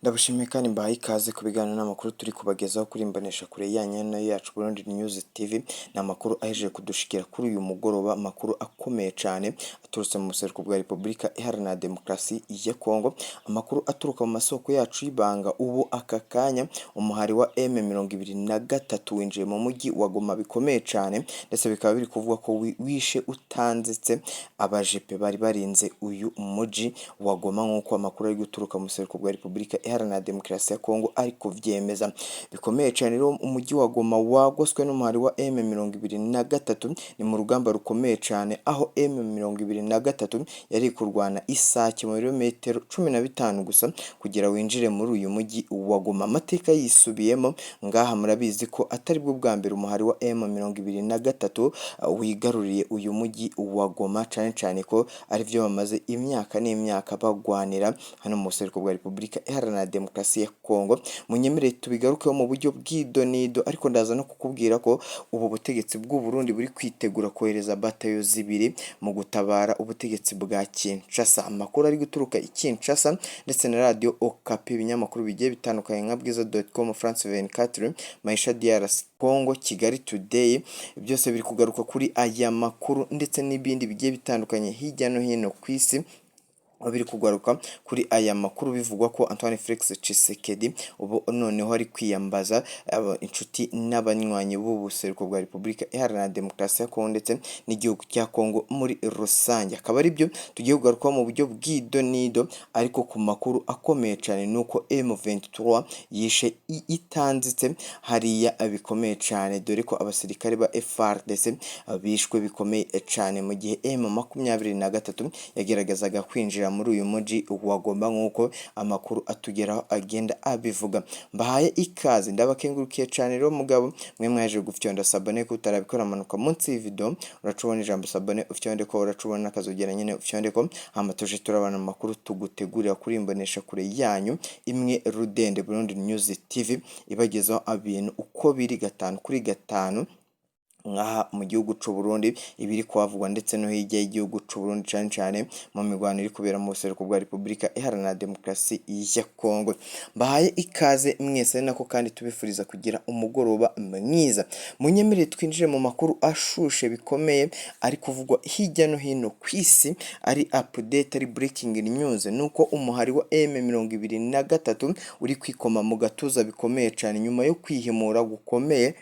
Ndabashimiye kandi mbahaye ikaze ku biganiro n'amakuru turi kubagezaho kuri Imboneshakure yanyu nayo yacu Burundi News TV. Ni amakuru ahejeje kudushikira kuri uyu mugoroba, amakuru akomeye cyane aturutse mu buseruko bwa Repubulika Iharanira Demokarasi ya Kongo, amakuru aturuka mu masoko yacu y'ibanga. Ubu aka kanya umuhari wa M23 winjiye mu mujyi wa Goma bikomeye cyane, ndetse bikaba biri kuvuga ko wishe utanzitse abajepe bari barinze uyu mujyi wa Goma, nk'uko amakuru ari guturuka mu buseruko bwa Repubulika Iharanira Demokarasi ya Kongo ari kuvyemeza bikomeye cyane. Rero umujyi wa Goma wagoswe n'umuhari wa M23. Ni mu rugamba rukomeye cyane, aho M23 yari kurwana isake mu birometero 15 gusa kugira winjire muri uyu mujyi wa Goma. Amateka yisubiyemo ngaha. Murabizi ko atari bwo bwa mbere umuhari wa M23 wigaruriye uyu mujyi wa Goma, cyane cyane ko arivyo bamaze imyaka n'imyaka bagwanira hano mu buseruko bwa Repubulika Iharanira Demokarasi ya Kongo. Munyemerere tubigarukeho mu buryo bw'idonido, ariko ndaza no kukubwira ko ubu butegetsi bw'u Burundi buri kwitegura kohereza batayo zibiri mu gutabara ubutegetsi bwa Kinshasa. Amakuru ari guturuka i Kinshasa ndetse na Radio Okapi, ibinyamakuru bigiye bitandukanye nka Bwiza.com, France 24, Maisha DRC Congo, Kigali Today, byose biri kugaruka kuri aya makuru ndetse n'ibindi bigiye bitandukanye hirya no hino ku isi. Aho biri kugaruka kuri aya makuru, bivugwa ko Antoine Felix Tshisekedi ubu noneho ari kwiyambaza inshuti n'abanywanyi b'ubuseruko bwa Repubulika Iharanira Demokarasi ya Kongo ndetse n'igihugu cya Kongo muri rusange. Akaba ari byo tugiye kugarukaho mu buryo bw'idonido, ariko ku makuru akomeye cyane ni uko M23 yishe itanzitse hariya bikomeye cyane, dore ko abasirikare ba FARDC bishwe bikomeye cyane mu gihe M23 yageragezaga kwinjira muri uyu mujyi wa Goma, nk'uko amakuru atugeraho agenda abivuga. Mbahaye ikaze, ndabakengurukiye cyane. Rero mugabo mwe mwaje gufyonda s'abonner, ko utarabikora, amanuka munsi y'ivideo uracubona ijambo s'abonner, ufyonde ko uracubona akazogera nyine, ufyonde ko, hama tuje turabana amakuru tugutegurira kuri imbonesha kure yanyu imwe rudende Burundi News TV, ibagezaho ibintu uko biri gatanu kuri gatanu nkaha mu gihugu c'u Burundi, ibiri kuhavugwa ndetse no hirya y'igihugu c'u Burundi, cane cane mu mirwano iri kubera mu buseruko bwa Repubulika Iharanira Demokarasi ya Kongo. Mbahaye ikaze mwese, ari nako kandi tubifuriza kugira umugoroba mwiza. Munyemerere twinjire mu makuru ashushe bikomeye ari kuvugwa hirya no hino ku isi, ari update, ari breaking news. Nuko umuhari wa M23 uri kwikoma mu gatuza bikomeye cane nyuma yo kwihimura gukomeye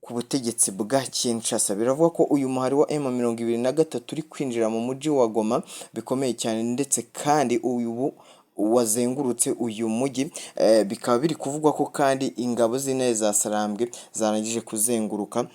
ku butegetsi bwa Kinshasa. Biravuga ko uyu muhari wa M23 uri kwinjira mu mujyi wa Goma bikomeye cyane, ndetse kandi uyu wazengurutse uyu mujyi. Bikaba biri kuvugwa ko kandi ingabo z'intare za Sarambwe zarangije kuzenguruka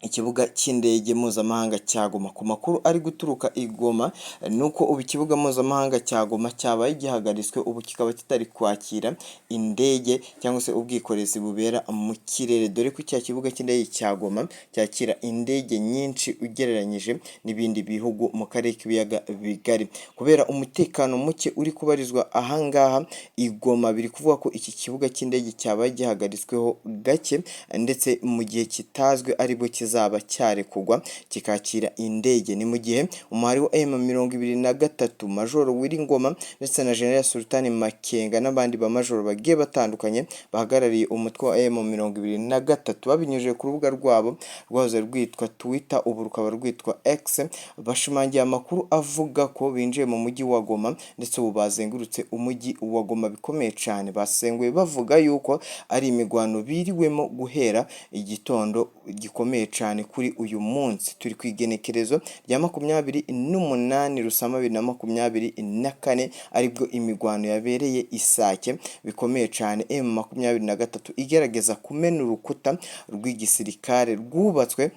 ikibuga cy'indege mpuzamahanga cya Goma. Ku makuru ari guturuka i Goma nuko ubu ikibuga mpuzamahanga cya Goma cyabaye gihagaritswe, ubu kikaba kitari kwakira indege cyangwa se ubwikorezi bubera mu kirere, dore ko cya kibuga cy'indege cya Goma cyakira indege nyinshi ugereranyije n'ibindi bihugu mu karere k'ibiyaga bigari. Kubera umutekano muke uri kubarizwa ahangaha i Goma, biri kuvuga ko iki kibuga cy'indege cyabaye gihagaritsweho gake, ndetse mu gihe kitazwi aribwo kizaba cyarekurwa kikakira indege. Ni mu gihe umuhari wa M23, Majoro Willy Ngoma ndetse na General Sultan Makenga n'abandi bamajoro bagiye batandukanye bahagarariye umutwe wa M23, babinyujije ku rubuga rwabo rwahoze rwitwa Twitter, ubu rukaba rwitwa X, bashimangiye amakuru avuga ko binjiye mu mujyi wa Goma, ndetse ubu bazengurutse umujyi wa Goma bikomeye cyane. Basenguye bavuga yuko ari imigwano biriwemo guhera igitondo gikomeye cyane kuri uyu munsi turi ku igenekerezo rya 28 Rusama 2024, aribwo imigwano yabereye Isake bikomeye cyane, M23 igerageza kumena urukuta rw'igisirikare rwubatswe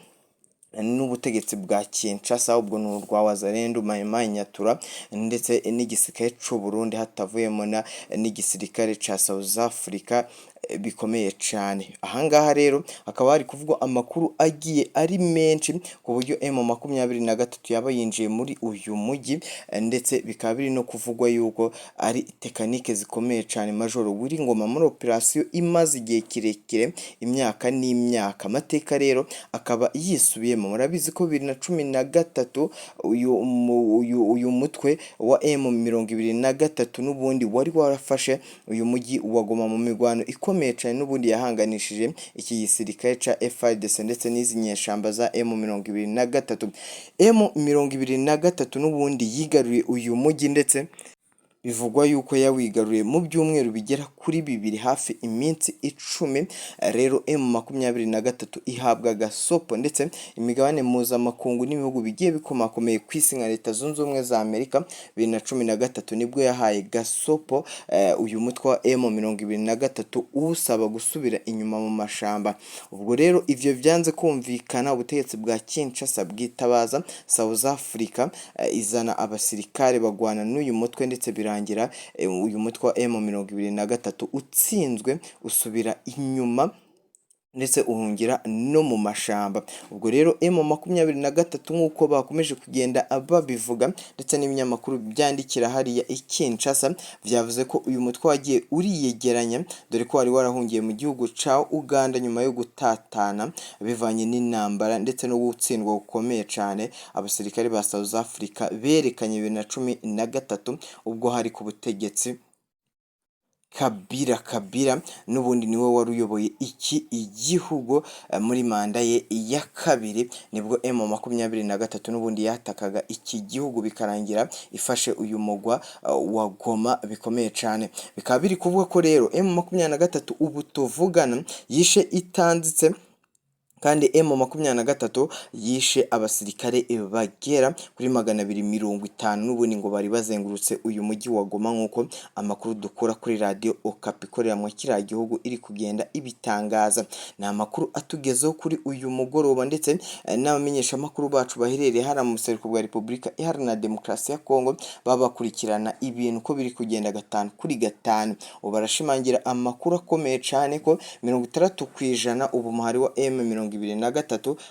n'ubutegetsi bwa Kinshasa, ubwo ni urwa Wazalendo, Mayi Nyatura ndetse n'igisirikare c'u Burundi, hatavuyemo n'igisirikare ca South Africa. bikomeye cane. Ahangaha rero hakaba hari kuvugwa amakuru agiye ari menshi ku buryo M23 yaba yinjiye muri uyu mujyi, ndetse bikaba biri no kuvugwa yuko ari tekanike zikomeye cane Majoro Willy Ngoma muri operasiyo imaze igihe kirekire, imyaka n'imyaka. Amateka rero akaba yisubiyemo. Murabizi ko 2013 uyu mutwe wa M23 n'ubundi wari warafashe uyu mujyi wa Goma mu mirwano ikomeye cyane, n'ubundi yahanganishije iki gisirikare ca FARDC ndetse n'izi nyeshamba za M23. M23 n'ubundi yigaruriye uyu mujyi, ndetse bivugwa yuko yawigaruriye mu byumweru bigera kuri 2, hafi iminsi 10. Rero M23 ihabwa gasopo, ndetse imigabane mpuzamakungu n'ibihugu bigiye bikomakomeye ku isi nka Leta Zunze Ubumwe za Amerika, 2013 nibwo yahaye gasopo uyu mutwe wa M23 uwusaba gusubira inyuma mu mashamba. Ubwo rero ivyo vyanze kumvikana, ubutegetsi bwa Kinshasa bwitabaza South Africa, izana abasirikare bagwana n'uyu mutwe, ndetse birangira uyu mutwe wa M23 utsinzwe, usubira inyuma ndetse uhungira no mu mashamba. Ubwo rero M23 nk'uko bakomeje kugenda babivuga, ndetse n'ibinyamakuru byandikira hariya i Kinshasa, byavuze ko uyu mutwe wagiye uriyegeranya, dore ko wari warahungiye mu gihugu ca Uganda nyuma yo gutatana bivanye n'intambara ndetse no gutsindwa gukomeye cane abasirikare ba South Africa berekanye 2013 ubwo hari ku butegetsi Kabila. N'ubundi niwe wari uyoboye iki igihugu muri manda ye ya kabiri, nibwo M23 n'ubundi yatakaga iki gihugu, bikarangira ifashe uyu mugwa wa Goma bikomeye cane. Bikaba biri kuvuga ko rero M23 ubu tuvugana yishe itanditse, kandi M23 yishe abasirikare bagera kuri 250 n'ubundi ngo bari bazengurutse uyu mujyi wa Goma, nk'uko amakuru dukura kuri Radio Okapi ikorera mu kiriya gihugu iri kugenda ibitangaza. Ni amakuru atugezeho kuri uyu mugoroba, ndetse n'abamenyeshamakuru bacu baherereye hariya mu buseruko bwa Repubulika Iharanira Demokarasi ya Kongo baba bakurikirana ibintu uko biri kugenda 5 kuri 5. Ubu barashimangira amakuru akomeye cyane ko 60% ubu umuhari wa M23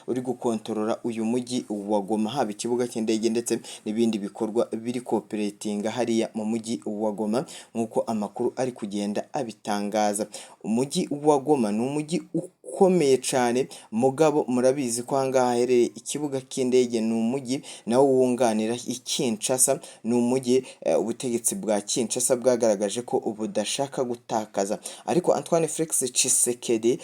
uri gukontorora uyu mujyi wa Goma, haba ikibuga cy'indege ndetse n'ibindi bikorwa biri koperetinga hariya mu mujyi wa Goma, nk'uko amakuru ari kugenda abitangaza. Umujyi wa Goma ni umujyi ukomeye cyane, mugabo murabizi ko ahangaha haherereye ikibuga cy'indege, ni umujyi nawo wunganira i Kinshasa, ni umujyi ubutegetsi bwa Kinshasa bwagaragaje ko budashaka gutakaza. Ariko Antoine Felix Tshisekedi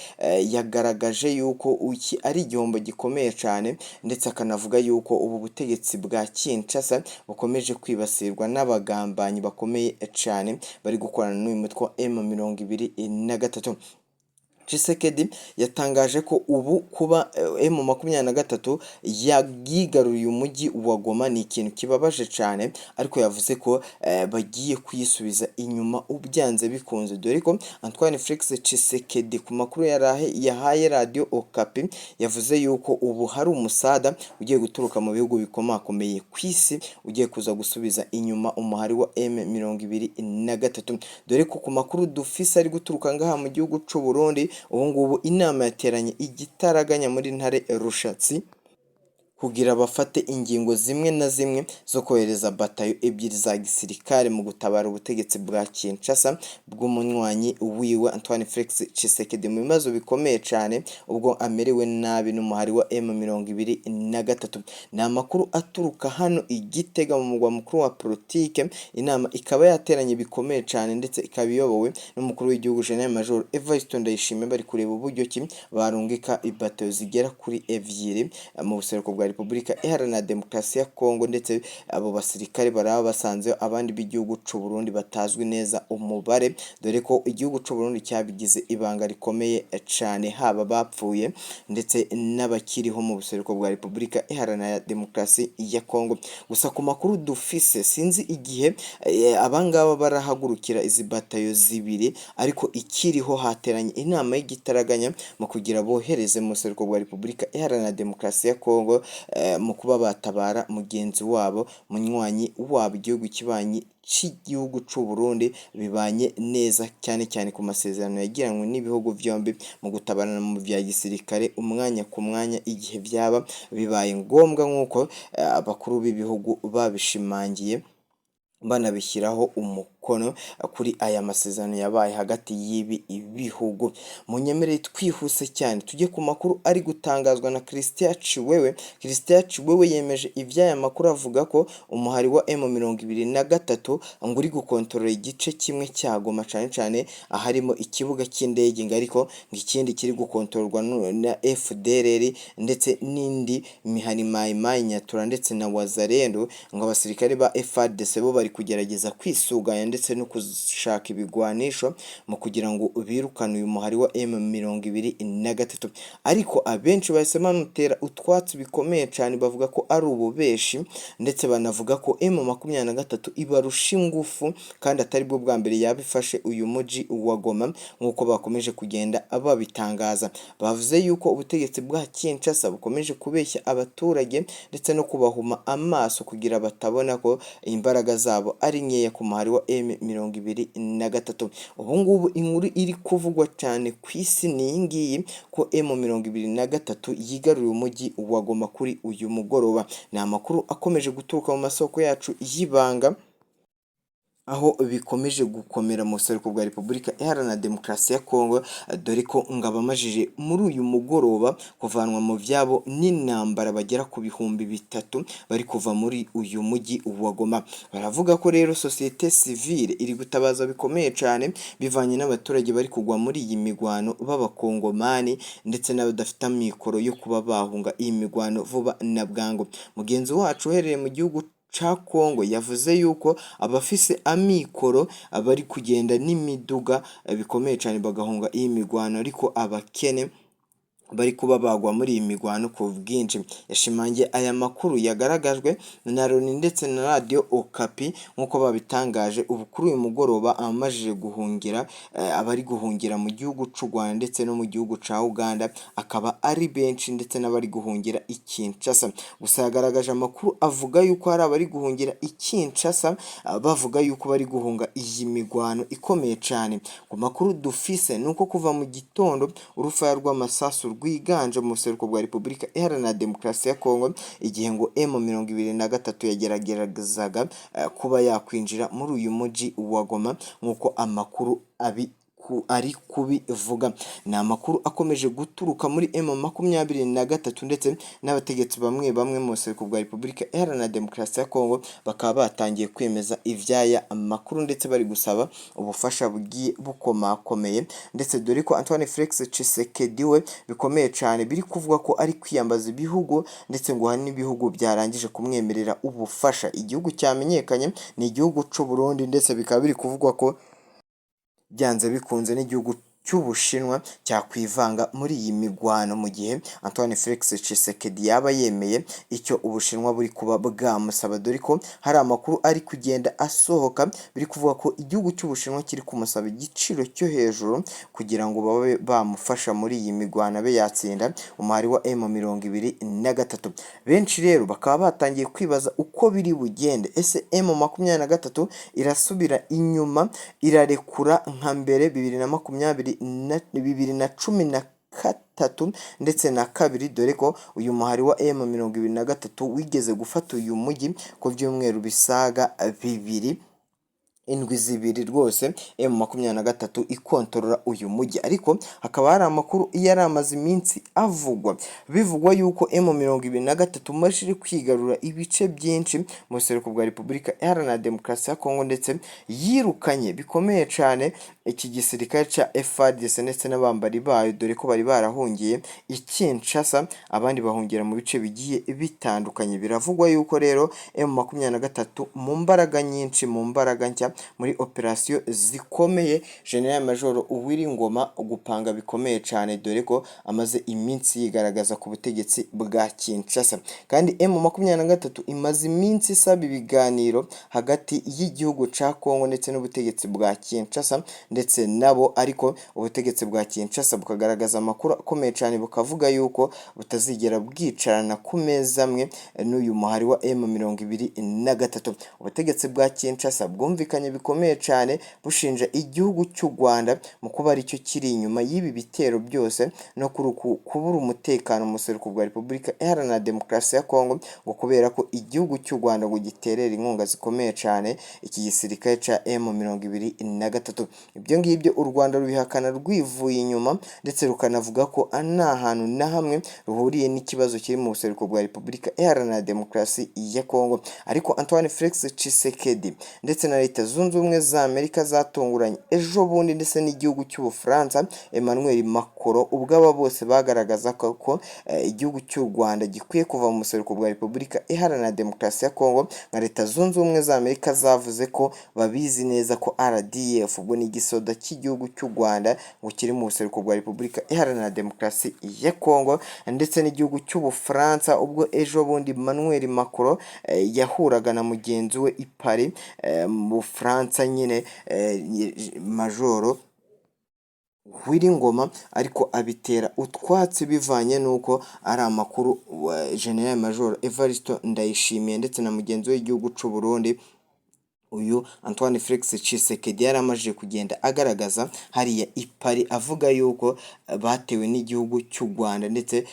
yagaragaje yuko iki ari igihombo gikomeye cyane, ndetse akanavuga yuko ubu butegetsi bwa Kinshasa bukomeje kwibasirwa n'abagambanyi bakomeye cyane bari gukorana n'uyu mutwe wa M23. Tshisekedi yatangaje ko ubu kuba M23 yagigaruriye umujyi wa Goma ni ikintu kibabaje cyane, ariko yavuze ko bagiye kuyisubiza inyuma ubyanze bikunze, dore ko Antoine Felix Tshisekedi ku makuru yahaye Radio Okapi yavuze yuko ubu hari umusada ugiye guturuka mu bihugu bikomakomeye ku isi ugiye kuza gusubiza inyuma umuhari wa M23, dore ko ku makuru dufise ari guturuka ngaha mu gihugu c'u Burundi, ubu ngubu inama yateranye igitaraganya muri Ntare Rushatsi kugira bafate ingingo zimwe na zimwe zo kohereza batayo 2 za gisirikare mu gutabara ubutegetsi bwa Kinshasa bw'umunywanyi wiwe Antoine Felix Tshisekedi mu bibazo bikomeye cyane ubwo amerewe nabi n'umuhari wa M23. Ni amakuru aturuka hano i Gitega mu mugwa mukuru wa politike. Inama ikaba yateranye bikomeye cyane, ndetse ikaba iyobowe n'umukuru w'igihugu General Major Evariste Ndayishimiye, bari kureba uburyo ki barungika ibatayo zigera kuri 2 mu buseruko bwa Repubulika Iharanira Demokarasi ya Kongo, ndetse abo basirikare baraba basanze abandi b'igihugu c'u Burundi batazwi neza umubare, dore ko igihugu c'u Burundi cyabigize ibanga rikomeye cyane, haba bapfuye ndetse n'abakiriho mu buseruko bwa Repubulika Iharanira Demokarasi ya Kongo. Gusa ku makuru dufise sinzi igihe abangaba barahagurukira izi batayo 2, ariko ikiriho hateranye inama y'igitaraganya mu kugira bohereze mu buseruko bwa Repubulika Iharanira Demokarasi ya Kongo mu kuba batabara mugenzi wabo, munywanyi wabo, igihugu kibanyi c'igihugu c'u Burundi bibanye neza, cyane cyane ku masezerano yagiranywe n'ibihugu vyombi mu gutabarana mu vya gisirikare umwanya ku mwanya igihe vyaba bibaye ngombwa, nk'uko abakuru b'ibihugu babishimangiye banabishyiraho umukono kuri aya masezerano yabaye hagati y'ibi bihugu. Munyemerere twihuse cyane tujye ku makuru ari gutangazwa na Christian Tshiwewe. Christian Tshiwewe yemeje iby'aya makuru, avuga ko umuhari wa M23 ngo uri gukontorora igice kimwe cya Goma, cyane cyane aharimo ikibuga cy'indege, ngo ariko ngo ikindi kiri gukontororwa na FDLR ndetse n'indi mihari Mai Mai Nyatura ndetse na Wazalendo. Ngo abasirikare ba FARDC bo bari kugerageza kwisuganya ndetse no gushaka ibigwanisho mu kugira ngo birukane uyu muhari wa M23, ariko abenshi bahise bamutera utwatsi bikomeye cyane, bavuga ko ari ububeshi, ndetse banavuga ko M23 ibarusha ingufu kandi atari bwo bwa mbere yaba ifashe uyu mujyi wa Goma, nk'uko bakomeje kugenda babitangaza. Bavuze yuko ubutegetsi bwa Kinshasa bukomeje kubeshya abaturage ndetse no kubahuma amaso kugira batabona ko imbaraga zabo ari nkeya ku muhari wa M23. Ubu ngubu inkuru iri kuvugwa cyane ku isi ni iyi ngiyi, ko M23 yigaruriye umujyi wa Goma kuri uyu mugoroba. Ni amakuru akomeje guturuka mu masoko yacu y'ibanga, aho bikomeje gukomera mu buseruko bwa Repubulika Iharanira Demokarasi ya Kongo, dore ko ngo abamajije muri uyu mugoroba kuvanwa mu byabo n'intambara bagera ku 3000 bari kuva muri uyu mujyi wa Goma. Baravuga ko rero sosiyete sivile iri gutabaza bikomeye cyane, bivanye n'abaturage bari kugwa muri iyi migwano b'abakongomani ndetse n'abadafite amikoro yo kuba bahunga iyi migwano vuba na bwangu. Mugenzi wacu uherereye mu gihugu ca Kongo yavuze yuko abafise amikoro bari kugenda n'imiduga bikomeye cyane bagahunga iyi migwano, ariko abakene bari kuba bagwa muri iyi migwano ku bwinshi. Yashimangiye aya makuru yagaragajwe na Loni ndetse na Radio Okapi nk'uko babitangaje. Ubu kuri uyu mugoroba abamajije guhungira, abari guhungira mu gihugu c'u Rwanda ndetse no mu gihugu ca Uganda akaba ari benshi, ndetse n'abari guhungira i Kinshasa. Gusa yagaragaje amakuru avuga yuko hari abari guhungira i Kinshasa, bavuga yuko bari guhunga iyi migwano ikomeye cyane. Ku makuru dufise ni uko kuva mu gitondo urufaya rw'amasasu rwiganje mu buseruko bwa Repubulika Iharanira Demokarasi ya Kongo, igihe ngo M23 yageragezaga kuba yakwinjira muri uyu mujyi wa Goma, nk'uko amakuru ari kubivuga. Ni amakuru akomeje guturuka muri M23 ndetse n'abategetsi bamwe bamwe mu buseruko bwa Repubulika Iharanira Demokarasi ya Kongo bakaba batangiye kwemeza ivy'aya amakuru, ndetse bari gusaba ubufasha bugiye bukomakomeye, ndetse dore ko Antoine Felix Tshisekedi we bikomeye cyane biri kuvuga ko ari kwiyambaza ibihugu, ndetse ngo hari n'ibihugu byarangije kumwemerera ubufasha. Igihugu cyamenyekanye ni igihugu c'u Burundi, ndetse bikaba biri kuvugwa ko byanze bikunze n'igihugu cy'Ubushinwa cyakwivanga muri iyi migwano, mu gihe Antoine Felix Tshisekedi yaba yemeye icyo Ubushinwa buri kuba bwamusaba, dore ko hari amakuru ari kugenda asohoka biri kuvuga ko igihugu cy'Ubushinwa kiri kumusaba igiciro cyo hejuru kugira ngo babe bamufasha muri iyi migwano abe yatsinda umuhari wa M23. Benshi rero bakaba batangiye kwibaza uko biri bugende. Ese M23 irasubira inyuma, irarekura nka mbere 2020 na 2013 ndetse na kabiri, dore ko uyu muhari wa M23 wigeze gufata uyu mujyi ku byumweru bisaga 2, indwi 2 rwose M23 ikontorora uyu mujyi. Ariko hakaba hari amakuru yari amaze iminsi avugwa, bivugwa yuko M23 umajije kwigarura ibice byinshi mu buseruko bwa Repubulika Iharanira Demokarasi ya Kongo, ndetse yirukanye bikomeye cyane iki gisirikare cya FARDC ndetse n'abambari bayo, dore ko bari barahungiye i Kinshasa, abandi bahungira mu bice bigiye bitandukanye. Biravugwa yuko rero M23 mu mbaraga nyinshi, mu mbaraga nshya muri operasiyo zikomeye. General Major Willy Ngoma gupanga bikomeye cyane, dore ko amaze iminsi yigaragaza ku butegetsi bwa Kinshasa. Kandi M23 imaze iminsi isaba ibiganiro hagati y'igihugu ca Kongo ndetse n'ubutegetsi bwa Kinshasa ndetse nabo, ariko ubutegetsi bwa Kinshasa bukagaragaza amakuru akomeye cyane, bukavuga yuko butazigera bwicarana ku meza amwe n'uyu muhari wa M23. Ubutegetsi bwa Kinshasa bwumvikanye bikomeye cyane bushinja igihugu cy'u Rwanda mu kuba aricyo kiri inyuma y'ibi bitero byose no kuri uku kubura umutekano mu buseruko bwa Repubulika Iharanira Demokarasi ya Kongo, ngo kubera ko igihugu cy'u Rwanda ngo giterera inkunga zikomeye cyane iki gisirikare cya M23. Ibyo ngibyo u Rwanda rubihakana rwivuye inyuma, ndetse rukanavuga ko nta hantu na hamwe ruhuriye n'ikibazo kiri mu buseruko bwa Repubulika Iharanira Demokarasi ya Kongo. Ariko Antoine Felix Tshisekedi ndetse na Leta Zunze Ubumwe za Amerika zatunguranye ejo bundi, ndetse n'igihugu cy'Ubufaransa Emmanuel Macron, ubwo aba bose bagaragaza ko igihugu cy'u Rwanda gikwiye kuva mu buseruko bwa Repubulika Iharanira Demokarasi ya Kongo, nka Leta Zunze Ubumwe za Amerika zavuze ko babizi neza ko RDF, ubwo ni igisoda cy'igihugu cy'u Rwanda, ngo kiri mu buseruko bwa Repubulika Iharanira Demokarasi ya Kongo, ndetse n'igihugu cy'Ubufaransa ubwo ejo bundi Emmanuel Macron yahuraga na mugenzi we i Paris mu Bufaransa nyine, Majoro Willy Ngoma, ariko abitera utwatsi bivanye n'uko ari amakuru General Major Evariste Ndayishimiye ndetse na mugenzi we w'igihugu cy'u Burundi uyu Antoine Felix Tshisekedi yari amajije kugenda agaragaza hariya i Paris, avuga yuko batewe n'igihugu cy'u Rwanda ndetse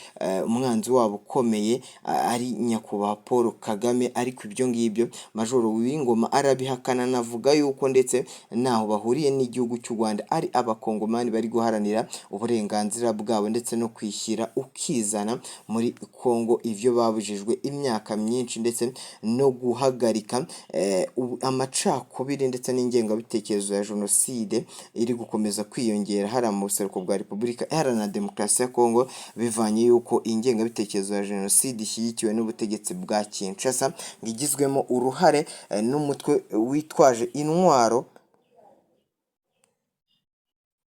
umwanzi wabo ukomeye ari nyakubahwa Paul Kagame. Ariko ibyo ngibyo Majoro Willy Ngoma arabihakana, anavuga yuko ndetse ntaho bahuriye n'igihugu cy'u Rwanda, ari abakongomani bari guharanira uburenganzira bwabo ndetse no kwishyira ukizana muri Kongo, ivyo babujijwe imyaka myinshi, ndetse no guhagarika amacakubiri ndetse n'ingengabitekerezo ya jenoside iri gukomeza kwiyongera hariya mu buseruko bwa Repubulika Iharanira Demokarasi ya Kongo, bivanye yuko ingengabitekerezo ya jenoside ishyigikiwe n'ubutegetsi bwa Kinshasa, ngo igizwemo uruhare n'umutwe witwaje intwaro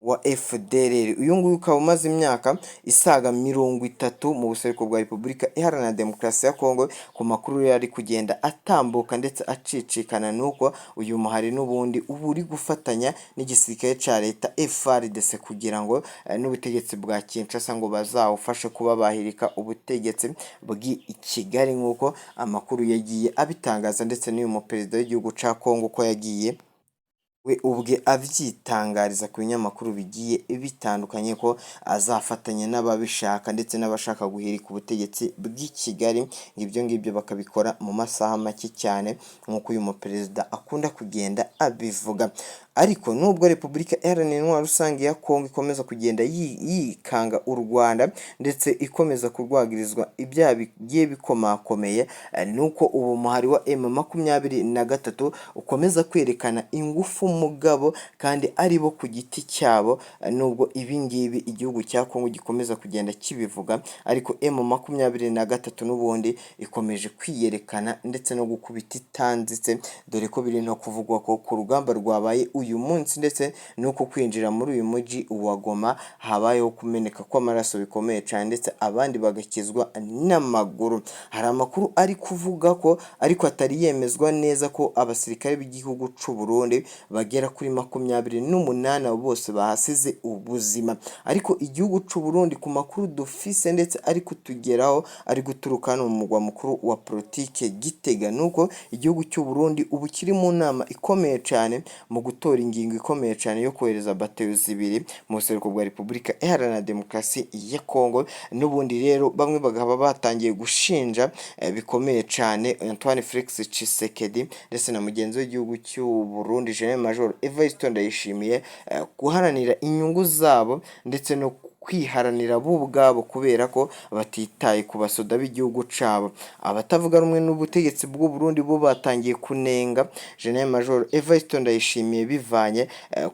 wa FDLR. Uyu nguyu ukaba umaze imyaka isaga 30 mu buseruko bwa Repubulika Iharanira Demokarasi ya Kongo. Ku makuru yari kugenda atambuka ndetse acicikana, nuko uyu muhari n'ubundi uba uri gufatanya n'igisirikare cya leta FARDC kugira ngo n'ubutegetsi bwa Kinshasa ngo bazawufashe kuba bahirika ubutegetsi bw'i Kigali, nk'uko amakuru yagiye abitangaza, ndetse n'uyu muperezida w'igihugu cya Kongo ko yagiye we ubwe abyitangariza ku binyamakuru bigiye bitandukanye ko azafatanya n'ababishaka ndetse n'abashaka guhirika ubutegetsi bw'i Kigali, ngo ibyo ngibyo bakabikora mu masaha make cyane, nk'uko uyu muperezida akunda kugenda abivuga. Ariko nubwo Repubulika Iharanira Intwaro Rusange ya Kongo ikomeza kugenda yikanga u Rwanda ndetse ikomeza kurwagirizwa ibyaha bigiye bikomakomeye, nuko ubu muhari wa M23 ukomeza kwerekana ingufu mugabo kandi ari bo ku giti cyabo. Nubwo ibi ngibi igihugu cya Kongo gikomeza kugenda kibivuga, ariko M23 n'ubundi ikomeje kwiyerekana ndetse no gukubita itanzitse, dore ko biri no kuvugwa ko ku rugamba rwabaye uyu munsi ndetse n'uko kwinjira muri uyu mujyi wa Goma habayeho kumeneka kw'amaraso bikomeye cyane, ndetse abandi bagakizwa n'amaguru. Hari amakuru ari kuvuga ko, ariko atari yemezwa neza, ko abasirikare b'igihugu cy'u Burundi bagera kuri 28 abo bose bahasize ubuzima. Ariko igihugu cy'u Burundi, ku makuru dufise ndetse ari kutugeraho ari guturuka hano mu mugwa mukuru wa politike Gitega, nuko igihugu cy'u Burundi ubu kiri mu nama ikomeye cyane mu gutora ingingo ikomeye cyane yo kohereza bateyo zibiri mu buseruko bwa Repubulika Iharanira Demokarasi ya Kongo. N'ubundi rero bamwe bakaba batangiye gushinja bikomeye cyane Antoine Felix Tshisekedi ndetse na mugenzi w'igihugu cy'u Burundi General Major Evariste Ndayishimiye guharanira inyungu zabo ndetse no kwiharanira bo ubwabo kubera ko batitaye ku basoda b'igihugu cabo. Abatavuga rumwe n'ubutegetsi bw'u Burundi bo batangiye kunenga General Major Evariste Ndayishimiye bivanye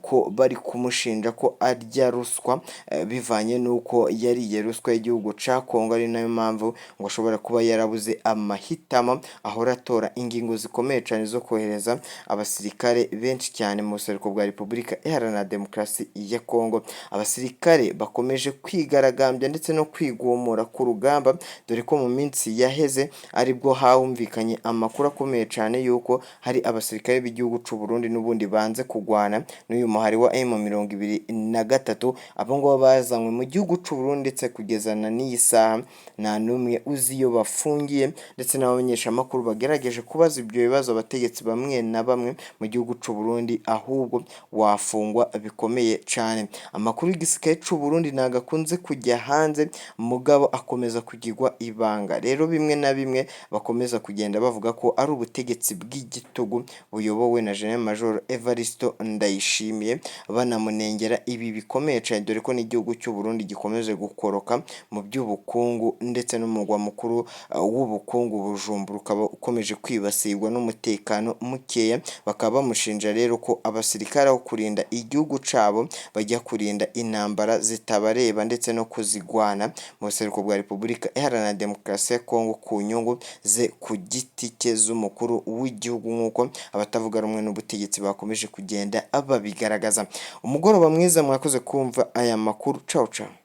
ko bari kumushinja ko arya ruswa, bivanye n'uko yariye ruswa y'igihugu ca Kongo, ari nayo mpamvu ngo ashobora kuba yarabuze amahitamo, ahora atora ingingo zikomeye cyane zo kohereza abasirikare benshi cyane mu buseruko bwa Repubulika Iharanira Demokarasi ya Kongo. Abasirikare bakomeje kwigaragambya ndetse no kwigumura ku rugamba, dore ko mu minsi yaheze aribwo humvikanye amakuru akomeye cyane y'uko hari abasirikare b'igihugu c'u Burundi n'ubundi banze kugwana n'uyu muhari wa M23. Abo ngabo bazanywe mu gihugu c'u Burundi, ndetse kugeza na n'iyi saha nta n'umwe uzi iyo bafungiye, ndetse n'abamenyeshamakuru bagerageje kubaza ibyo bibazo abategetsi bamwe na bamwe mu gihugu c'u Burundi, ahubwo wafungwa bikomeye cane. Amakuru y'igisirikare c'u Burundi ntago akunze kujya hanze, mugabo akomeza kugirwa ibanga. Rero bimwe na bimwe bakomeza kugenda bavuga ko ari ubutegetsi bw'igitugu buyobowe na General Major Evariste Ndayishimiye, banamunengera ibi bikomeye cane, dore ko n'igihugu cy'u Burundi gikomeje gukoroka mu by'ubukungu, ndetse n'umurwa mukuru w'ubukungu Bujumbura ukaba ukomeje kwibasirwa n'umutekano mukeya. Bakaba bamushinja rero ko abasirikare aho kurinda igihugu cabo bajya kurinda intambara zitabareba ndetse no kuzigwana mu buseruko bwa Repubulika Iharanira Demokarasi ya Kongo ku nyungu ze ku giti cye z'umukuru w'igihugu, nk'uko abatavuga rumwe n'ubutegetsi bakomeje kugenda babigaragaza. Umugoroba mwiza, mwakoze kumva aya makuru. Ciao ciao.